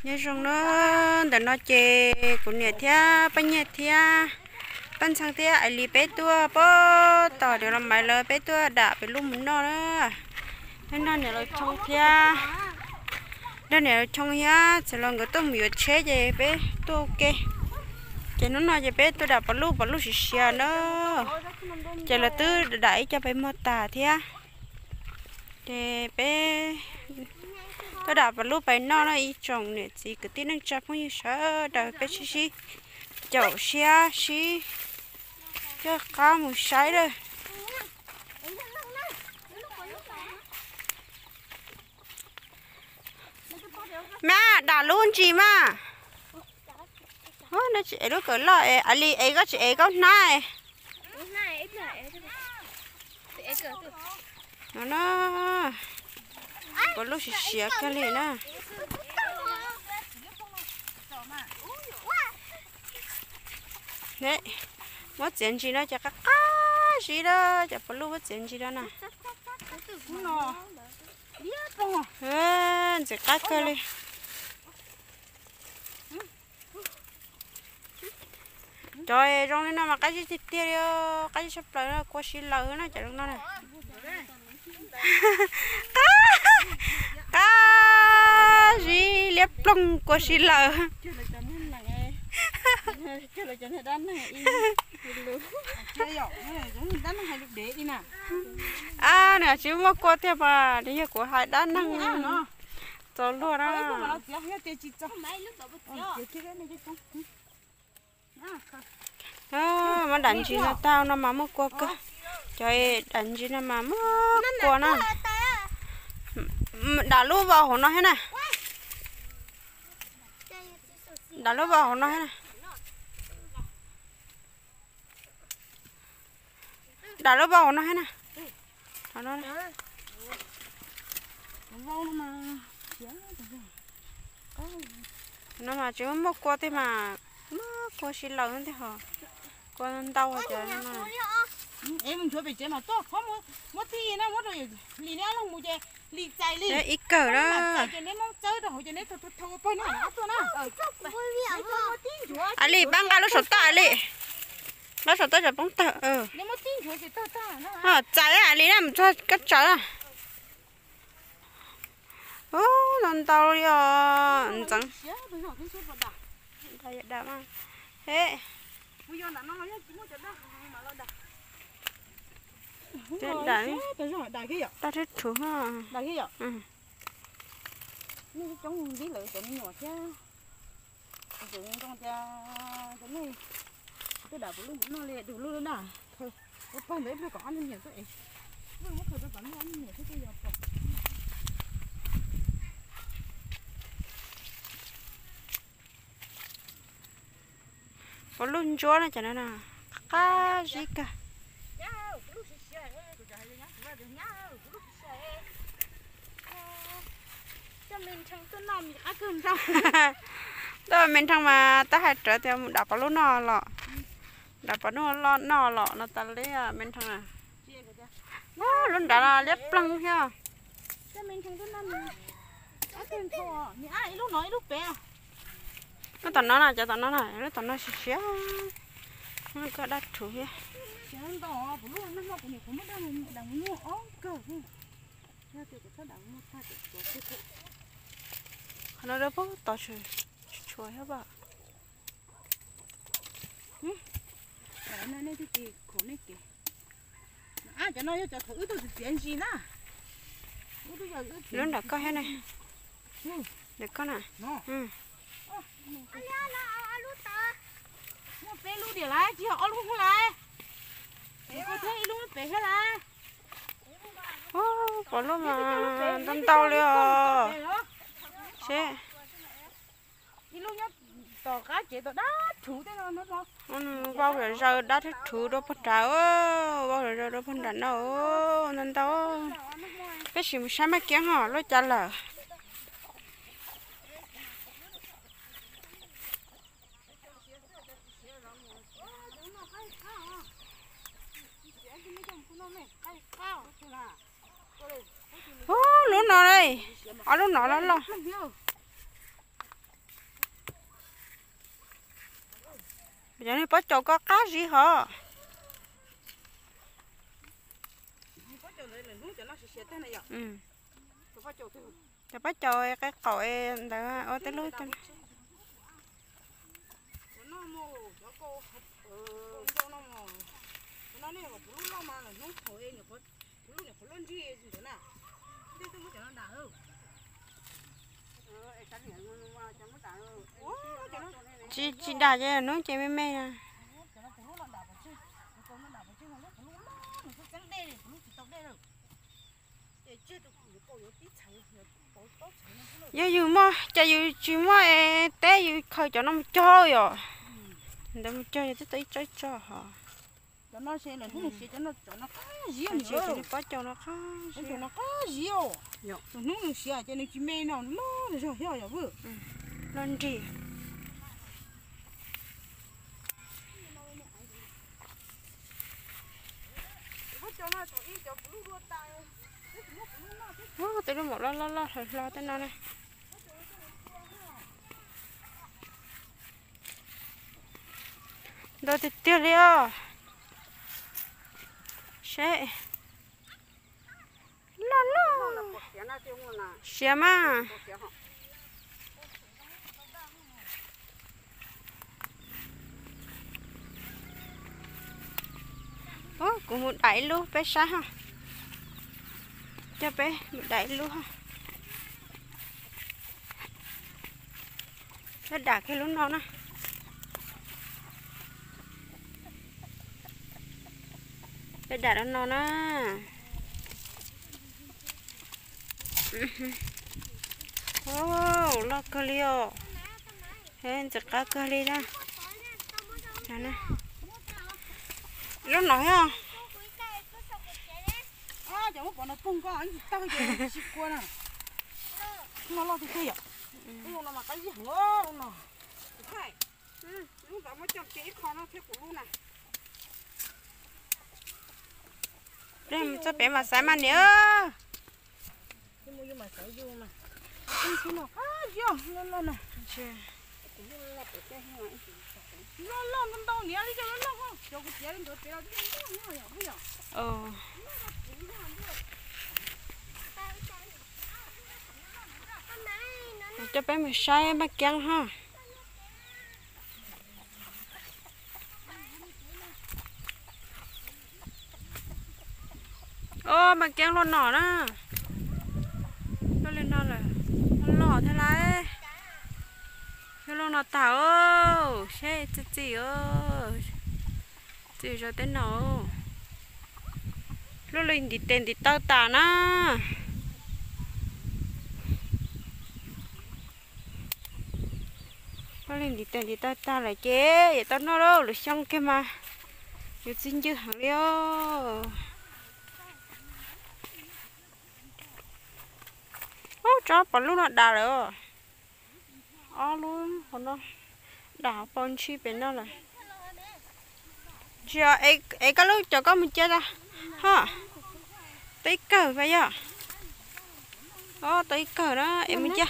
Nyob zoo na, ntawm no ces kuv niam thiab Paj Nyiaj thiab Paj Ntxhee thiab Ais Lis peb tuaj pab tom niam los maiv lawv, peb tuaj dam pem lub mus noj na. Noj niam laus Choo thiab, noj niam laus Choo thiab txawm los nkawd tuaj mus yuav tsheb ces peb tuaj ua ke. Ces hnub no ces peb tuaj dam pov lub, pov lub siav siav na. Ces lawv twb dam ib co pes mog tas thiab. Ces peb tuaj dam pov lub pais noj na ib tsoom niam txiv kwv tij neej tsa phooj ywg sawv daws, peb sib sib caum siab sib coj qab mus saib lawm. Mas dam lub ntsis mas. Tsis ev lub kawm loj es Ais Lis ev, koj tsis ev koj hnab. No na, pov lub siav siav kawg li na. Muab txiav ntsis no ces qab qab zib na, cov pov lub muab txiav ntsis no na. Ntxim qab kawg li. Cov zoo li no mas qab zib tiag tiag li, qab zib tshaj plaws no, kua si lawm na cov zoo no na. Qab zib liab ploog kua si lawm. A, nws tsis muaj kua tiag mas nws yog kuv hais dab neeg txaus luag na. Muab dam ntsis no tau no mas muaj kua kawg. Cov dam ntsis no mas muaj kua na. Dam lub vau hauv no thiab na. Dam lub vau hauv no thiab na. Dam lub vau hauv no thiab na. No mas tsis muaj kua tiag mas, muaj kua si lawm tiag hos. Kua ntau cov no. Ib kawm na. Ais Lis pab nqa lub saum toj Ais Lis. Lub saum toj tov poob tawg. Txais Ais Lis na, mus txog koj tsaws na. Ntau ntau li os ntxeev. Dab rhwv. Pov lub ntsuab no cov no na, qab zib kawg. Tuaj me nrhee mas tab hais rawv tias mus dam pov lub noj los, dam pov lub noj los no tas li me nrhee na. Lub nrad liab ploog thiab. Lub tom no na, cov tom no na, lub tom no siav siav. Koj dab rhuv thiab. Qhov no dab pog tos tshua thiab pom. Cov no yog cov thaum wb tuaj txiav ntsis na. Lub nram koj thiab ne. Nram koj na. Muaj peb lub diam lawm, tsis yog ob lub lawm. Ib lub pem thiab lawm. Pom lub mas ntau ntau li os. Seb. Ib lub nyob tom qab tsev tom dab rhuv tej no. Vau zom zaws dab thiab rhuv dua pog nrad, vau zom zaws dua pog nram no, ntau ntau. Peb sim mus saib Maj Kiab ho lub cas lawm. Ub, lub no, ob lub no loj loj. Yog niag pob caus ko qab zib hov. Cov pob caus qe qaum ntawd ua tej lub. Tsis, tsis dam ces hnub ces me me na. Yog yus muaj, cas yus tsis muaj es teb yus khaws cov no mus cog yom. Ntawd mus cog yog twb tau ib tsob ib tsob hov. Pob caus no qab zib. Tus hnub nws siav ces nws tsis me no loj zog thiab yom. Loj nrig. Tej lub maum loj loj loj hlo hlo tej no na. Ntau tiag tiag li os. Seb. Loj loj. Siav mas. Kuv mus dam ib lub peb saib ha. Coj peb mus dam ib lub ha. Peb dam kiag lub no na. Peb dam lub no na. Loj kawg li os. Ntxim qab kawg li na. Lub no yog. Peb mus txog pem mas xaiv mas niam. Coj peb mus saib maj kiab ha. Os, maj kiab luaj no na. Luaj li no lawm, loj thiab lauj. Yog luaj no tag os, seb txi txi os. Txi zov teb no. Luaj li ntiv tes ntiv taw tas na. Luaj li ntiv tes ntiv taw tas lawm ces yuav tau noj lauj, lwm xyoo kiag mas yuav txi ncw heev li os. Ub, tsob pom lub no dam lawm. Ob lub hauv no dam pau ntshis pem no lawm. Tsis, es koj lub cov koj mus cia tau ho. Tau ib kawm pas yog. Os, tau ib kawm na, es mus cia.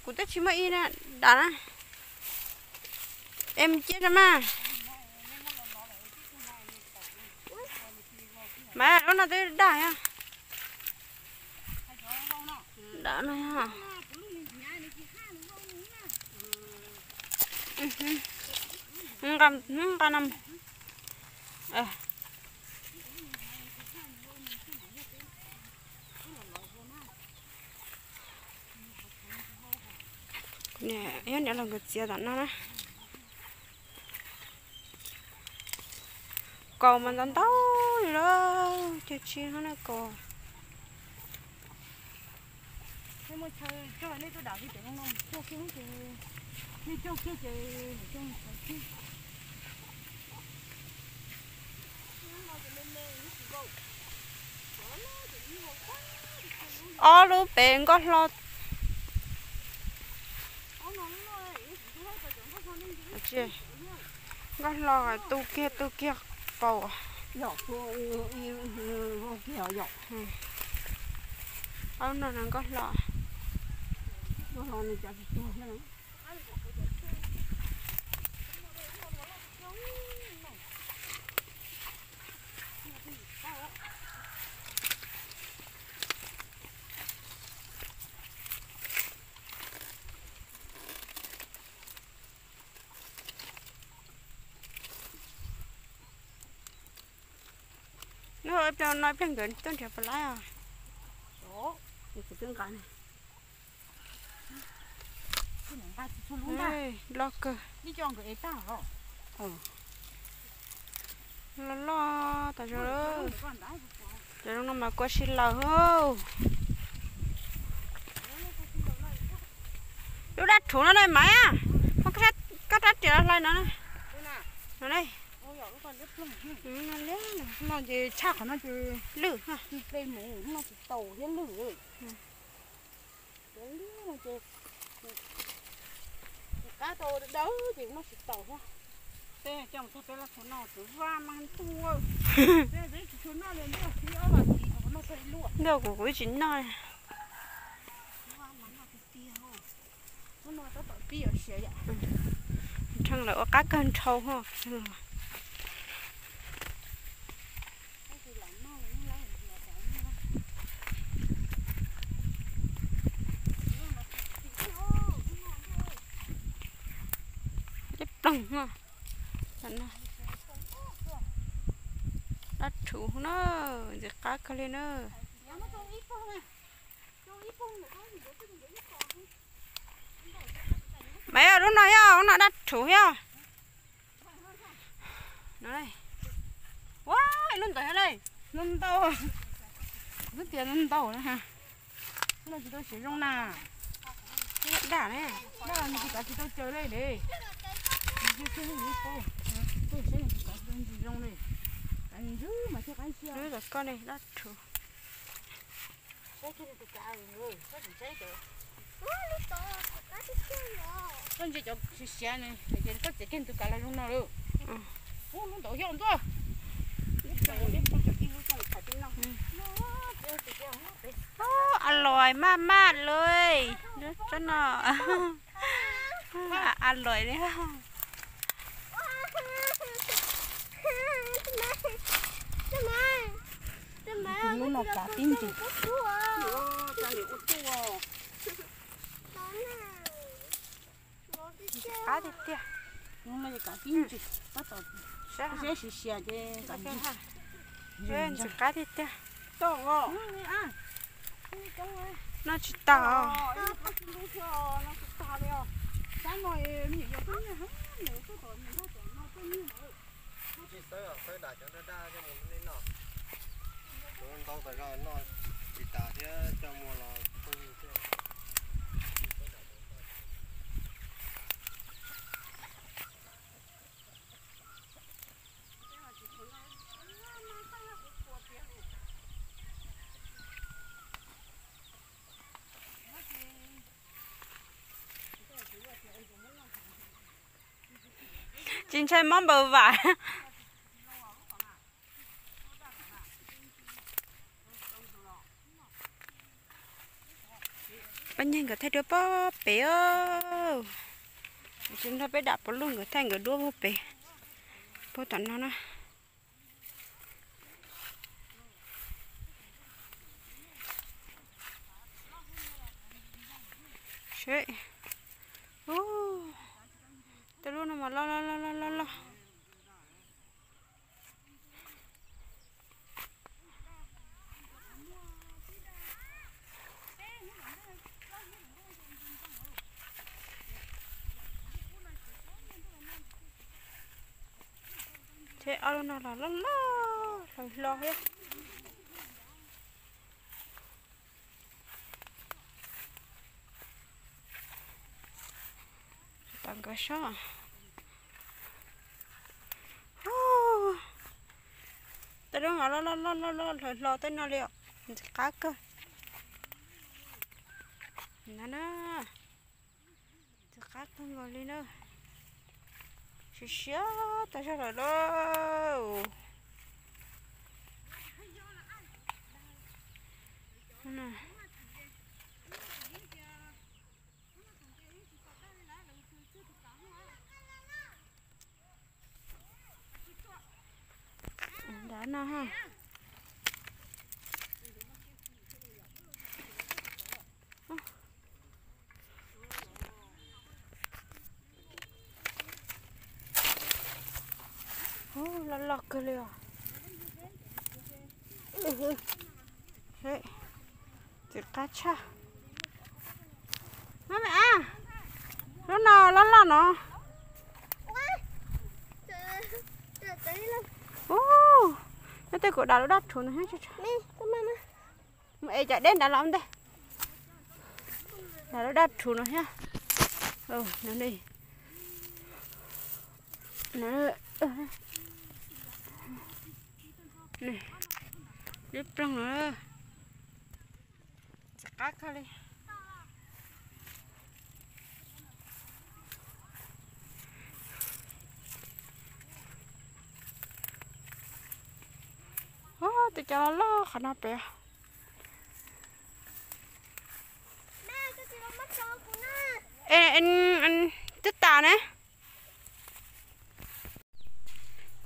Kuv twb tsis muaj ib na, dam na. Es mus cia tau mas. Mas lub no twb dam yog. Dam no yog. Nqa no. Yog niam los nkawd txiav tom no na. Kaus mas ntau ntau li lawm, cog tsis no na kaus. Ob lub pem nkoj hlo. Nkoj hlo tu kiag tu kiag kaus. Ob no nkoj hlo. No ib pliag no ib pliag nkawd tuaj nrhiav puas laib os. Loj kawg. Loj loj tas zog. Cov zoo no mas kua si laws hauj. Lub dab rhuv no na Maiv, koj rab riam hlais no. No, no ces tshaj qhov no ces lwj, mus no tsis tau thiab lwj. Cov liab no ces qab tau dawb ces noj tsis taus thiab. Tej coj mus txog peb lab tshua no txawv vaj mas ntuj. Tej tsis tshua noj li, ntuj, ib ob vas thiv noj txog ib lub. Ntuj, kuv kuv ib tsis noj. Lub no tab tom pib yuav siav yom. Nrhee lawm ua qab kawg nrhau ho. Ib ploog ho. Dab rhuv na, ntxim qab kawg li na. Maiv, lub no thiab, lub no dab rhuv thiab. Ua, lub ntawd thiab, lub ntau, lub tias lub ntau na. Lub no tsis tau siav zoo na. Daj ne, daj nws tsis kav tsis tau caws li ne. Zoo li, zoo li koj ne dab rhuv. Koj ntsia cov siav siav ne, ces koj txiav kiag tus kav los zoo no lawm. Ub, lub ntawd xyov ntuj. A lòi maj maj lawm. Tsob no a lòi li. Lub no kav tib ntsis. Ntxim qab tiag tiag. Lub no kav tib ntsis, tab tom siav siav ces kav ntsis. Ntxim qab tiag tiag. Noj tsis tas. Tsis xawb, xawb dam cov daj daj coj mus nej noj. Cov ntau tas zog noj tsis tas thiab coj mus los pheej yig xwb. Tsis ntshai mob npaws vam. Pab nyeg nkawd thaij duab puag pem os. Tsis nrog peb dam puav leej nkawd thaij nkawd duab puag pem, puag tom no na. Seb, ub, tej lub no mas loj loj loj loj loj. Ces ob lub no los loj loj hlo hlo thiab. Tom nkawd sab. Tej lub no loj loj loj loj hlo hlo tej no li os. Ntxim qab kawg. No na, ntxim qab kawg nkaus li na. Siav siav tas zog lawm lauj. Ha. Ub, loj loj kawg li os. Txiv qab tshaj. Mab me ab, lub no loj loj no. Ub, nyob tej kuv dam lub dab rhuv no thiab. Mus es cov dej nrad los ntej. Dam lub dab rhuv no thiab. Ib ploog no. Txiv qab kawg li. Ub, tus cov loj loj qhov no pem. Twb tas na.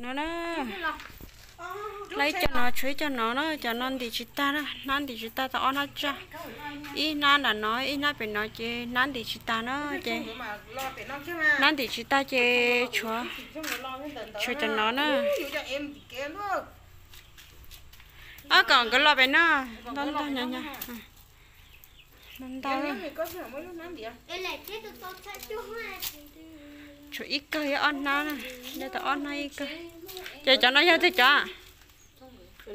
No na, laib cov no tshuav ib co no na, cov no ntim tsis tag na, hnab ntim tsis tag tau ob hnab tsaj. Ib hnab nram no, ib hnab pem no ces hnab ntim tsis tag na ces, hnab ntim tsis tag ces tshuav, tshuav cov no na. Ob kom nkawd los pem no, ntau ntau nyab nyab. Ntau ntau. Tshuav ib kawg ib ob hnab na, de tau ob hnab ib kawg. Ces cov no yog twg cov? Cov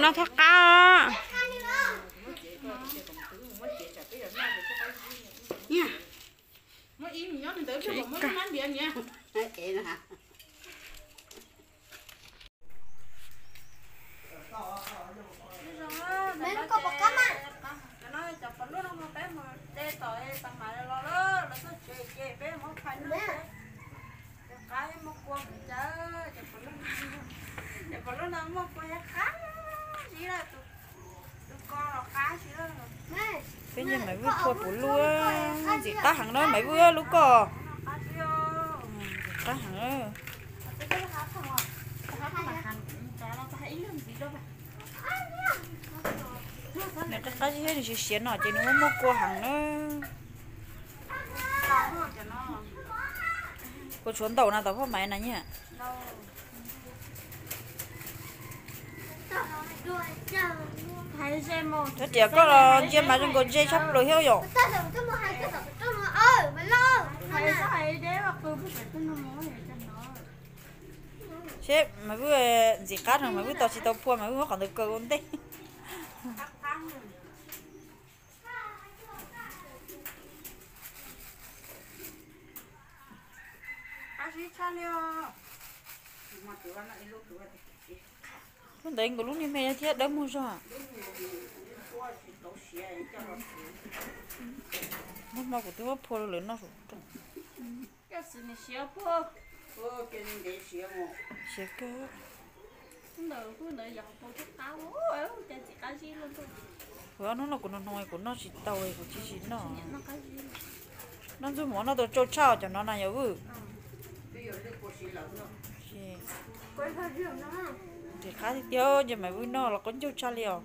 no thov qab os. Cov no cov pom lub no peb mus de tom tag mam los, los txog tsev ces peb muab phais no. Cov qab muaj kua, cov pom lub no muaj kua qab zib lawm, tus ko los qab zib lawm. Peb nce Maiv Vwj phua puv lub, ntxim qab heev na Maiv Vwj lub ko. Ntxim qab heev. Nws qab qab zib thiab nws siav siav no ces nws muaj muaj kua heev na. Kua tshuav ntaum na tau poj Maiv na nyiam. Txhob tias koj los ntsia mas zoo nkaus ntse tshaj plaws thiab yom. Seb Maiv Vwj ntxim qab no Maiv Vwj tos tsis tau phua Maiv Vwj muab qhov ntawd kaw ua ntej. Lub ntawd nkaus lub niag me thiab dawb muag zog. Nag hmo kuv twb muab phua rau lawv noj. Siav kawg. Kuv ob hnub no kuv nug nug kuv noj tsis tau kuv cia tsis noj. Noj ntxuag mov noj tau tsau tshaj cov no na yog Vwj. Ntxim qab tiag tiag, ntshe Maiv Vwj noj los qaub ncaug tshaj li os.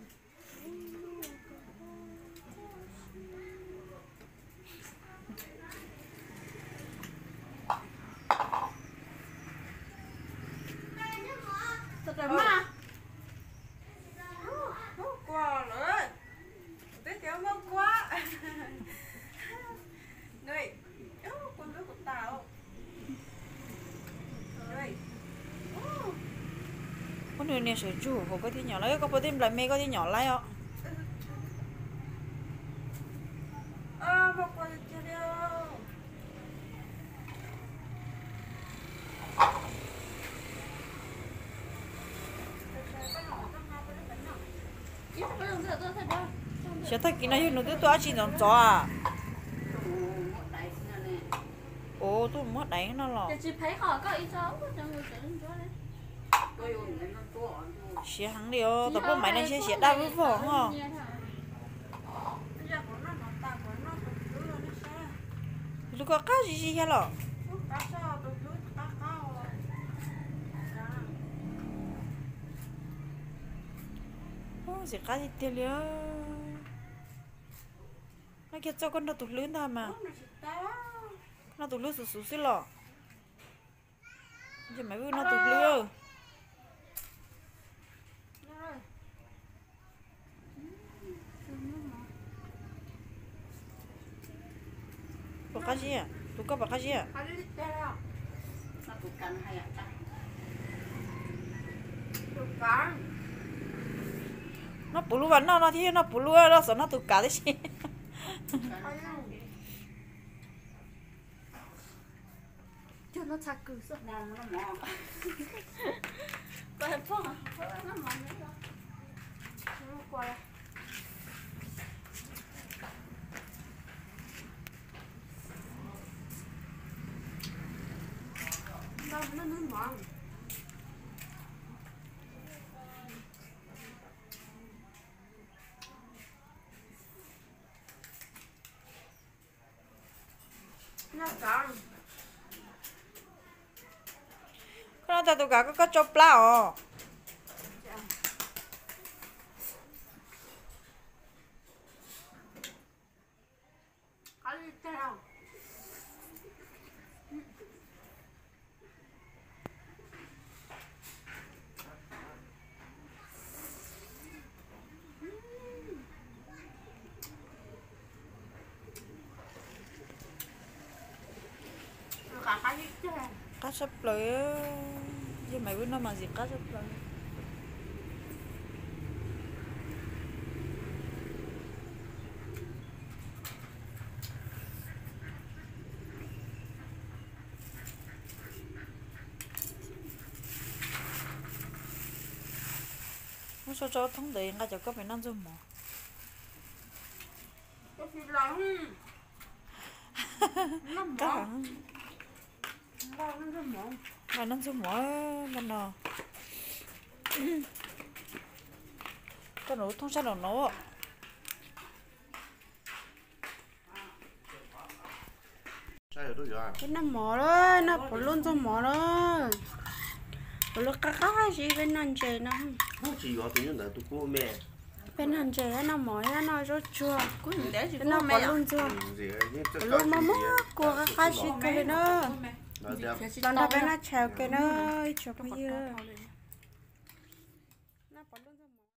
Ub, nws niag sawv ntsug hauv koj thiaj nyom laib, koj puas tej nplais me koj thiaj nyom laib os. Xyov tag kis no yog nws twb tuaj dab tsi ntxov ntxov a. Ua tuaj muab daiv no los. Siav heev li os, tau pub maiv no ntshe siav daj vwb vog ho. Tus ko qab zis zis yag los. Ub, zis qab tiag tiag li. No kiag txog koj nrog tus hlwb ntag mas. Koj nrog tus hlwb xuv xuv xwb los. Ces Maiv Vwj nrog tus hlwb. Puas qab zib? Tus koj puas qab zib? Noj puv lub vas noj no thiab noj puv lub, noj xov noj tus kav tib si. Koj noj tag tus kav koj, koj tsau plab os. Qab tshaj plaws, yog Maiv Vwj noj mas zis qab tshaj plaws. Muab sau tso thoob ntawd nqa cov koj pem noj ntxuag mov. Nqa noj ntxuag mov ntag no. Koj nov thoob sab nraum no. Peb noj mov lawm, noj puv lub ntxuag mov lawm. Puv lub qab qab zib, peb noj ntses no. Peb noj ntses, noj mov, noj zaub tsuag, noj puv lub ntxuag. Puv lub mos mos kua qab qab zib kawg li na. Los nrog peb noj tshais ua ke na ib tsoom phooj ywg.